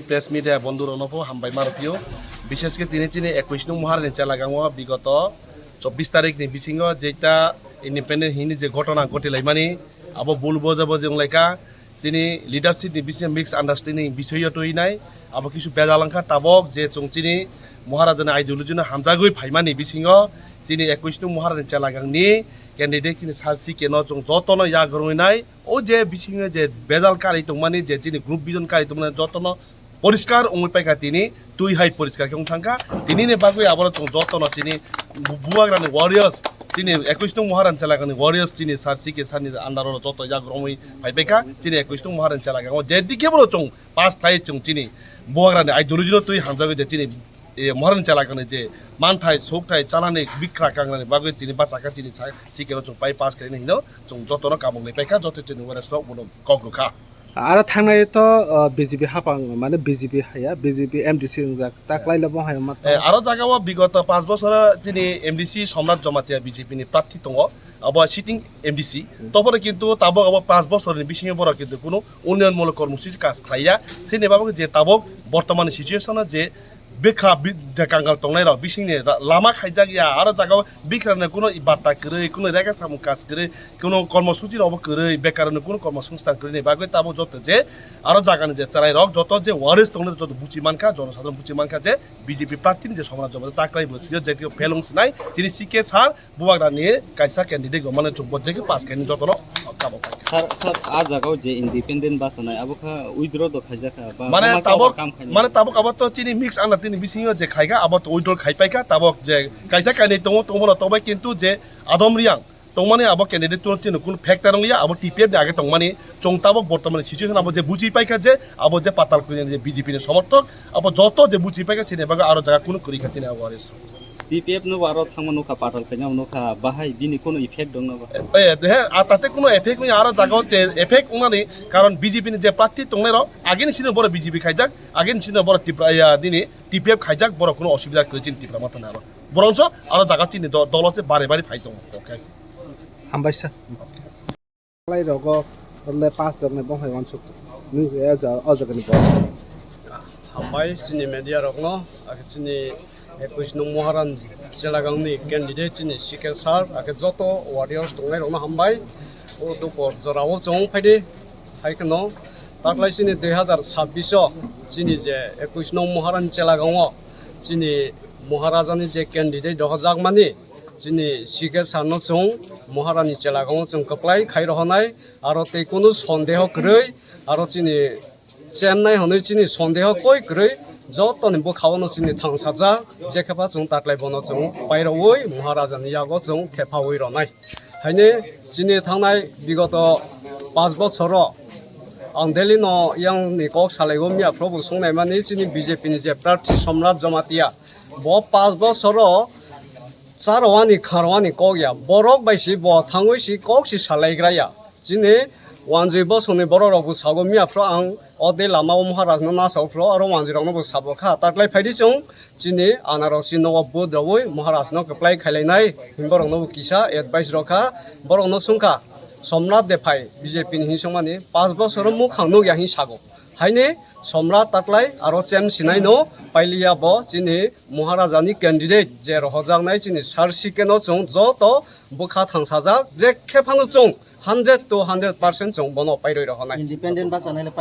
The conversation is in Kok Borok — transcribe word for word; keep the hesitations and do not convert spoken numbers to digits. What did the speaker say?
Press media bondhu rokno pho hambai ma rwphio. Bishesh khe tini chini ekush nung Maharani Chelagang o bigoto chobbish tarik ni bisingo jeita independent hini je ghotona ghotilaimani, abo bul boja boji wnglaikha. Chini leadership ni bisingo mix understanding bisoyo twi nai, abo kisu bejal wngkha. Tabok je chwng chini Maharajani ideology no hamjagwi phaimani bisingo chini ekush nung Maharani Chelagang ni candidate chini Sir C K no chwng jotono yak rwngwi nai. O je bisingo je bejal kari tongmani, je chini group vision kari tongmani, jotono poriskar wngwi paikha tini, twi hai poriskar khe wng thangkha. Tinini bagwi aborok chwng jotono chini bu-, bubagrani warriors, chini ekush nung Maharani Chelagangni warriors chini Sir C K sir ni under o joto yak romwi phai paikha. Chini ekush nung Maharani Chelagang o je dikhe bono chwng pass khlai chwng chini bubagrani ideology no twi hamjagwi je chini, e, Maharani Chelagangni je manthai, sukthai, chalani bikra kangrani bagwi tini bachakha chini sa-, C K no chwng pai pass khlaini hino chwng jotono kamung lai paikha, joto chini warriors rok bono kok rwkha. Aro thangnai to, uh, B J P hapang, mane B J P haya, B J P M D C wngjak, ta klailo bo haya ma to. Eh, aro jaga o bigoto paanch bosoro chini M D C Somrat Jamatia B J P ni prarthi tongo, abo sitting M D C. Hmm. Toboro kintu tabok abo paanch bosor ni bisingo borok kintu kunu unnayon mulok kormosuchi kaj khlaiya. Sini babok je tabok bortomani situation o je bikha bi-, je kangal tongnai rok bisingni ra-, lama khaijak ya, aro jaga o bikrani kuno i batta kwrwi, kuno rega samung kaj kwrwi, kuno kormosuchi rok bo kwrwi, bekarni kuno kormosongsthan kwrwi ni bagwi tabok joto je aro jagani je chwrai rok joto je warriors tongnai rok joto buchi mankha, jonosadharon buchi mankha je B J P prarthi ni je Somrat Jamatia ta kwlai bo sio je fail wng sinai chini C K sir Bubagrani kaisa candidate rok mane chwng bo je khe pass khaini jotono tabok paikha. Sir, sir, a jaga o je independent bachanai abo kha withdraw do khaijak kha ba mane ma tabok, kam khaini? Mane tabok abo to chini mix anda tini bisingo je khaikha abo to withdraw khai paikha tabok je kaisa kainwi tongo tongbo no tobai kintu je Adam Reang tongmani abo candidate to chini kun factor wngya abo T P F ni age tongmani chwng tabok bortomani situation abo je buji paikha je abo je patal kwrwini je B J P ni somorthok abo joto je buji paikha chini bagwi aro jaga kunu kwrwi kha chini abo arrest. T P F no aro thangma nukha patal kanya nukha bahai bini kono effect dong na ba? Eh, eh, de, a tate kono effect ni aro jaga o te effect wngnani karon B J P ni je prarthi tongnai rok agini sino boro B J P khaijak agini sino boro Tipra ya dini T P F khaijak boro kono osubida kwrwi chini Tipra motha na aro boronso aro jaga chini do-, dolo se bare bare phai tongo. Okay. Hambai sir. Lai rogo le pass rok ni bong hai wansuk. Nung ya ja o jaga ni bo. Hambai chini media rokno, akhe chini ekush nung Moharan Chelagangni candidate chini C K sir, akhe joto warriors tongnai rokno hambai. O dukor jorao chwng phaidi, hai kheno taklai chini dui hazar sabbish o chini je ekush nung Moharan Chelagango chini Maharajani je candidate dohorjakmani, chini C K sir no chwng Maharani Chelagangno chwng kwplai khai rohonai, aro tei kunu sondeho kwrwi, aro chini chemnai hwnwi chini sondeho koi kwrwi, jotoni bwkhao no chini thangsajak, jekhepa chwng taklai bono chwng pairogwi Maharajani yago chwng thephawi ronai. Haini chini thangnai bigoto panch bochoro ang Delhi no yang ni kok salaigo miya phrobo sungnaimani chini B J P ni je prarthi Somrat Jamatia, bo panch bochoro charwani kharwani kok ya, borok bai si bo thangwi si kok si salaigra ya. Chini wanjwi bosongni borok rok bo sago miya phro ang o de lama o Maharaj no nasao phro aro wanjwi rok no bo sabo kha. Taklai phaidi chwng chini anarok si nogo bud rogwi Maharaj no kwplai khailainai himborok no bo kisa advice rok kha. Borok no sungkha Somrat de phai B J P ni hinsongmani panch bosoro mukhang nukya hin sago. Haini Somrat taklai aro chem sinai no pailiya bo chini Maharajani candidate je rohojaknai chini Sir C K no chwng joto bwkha thangsajak, je khe phano chwng hundred to hundred percent chwng bono pairwi rohonai. Independent bachanai le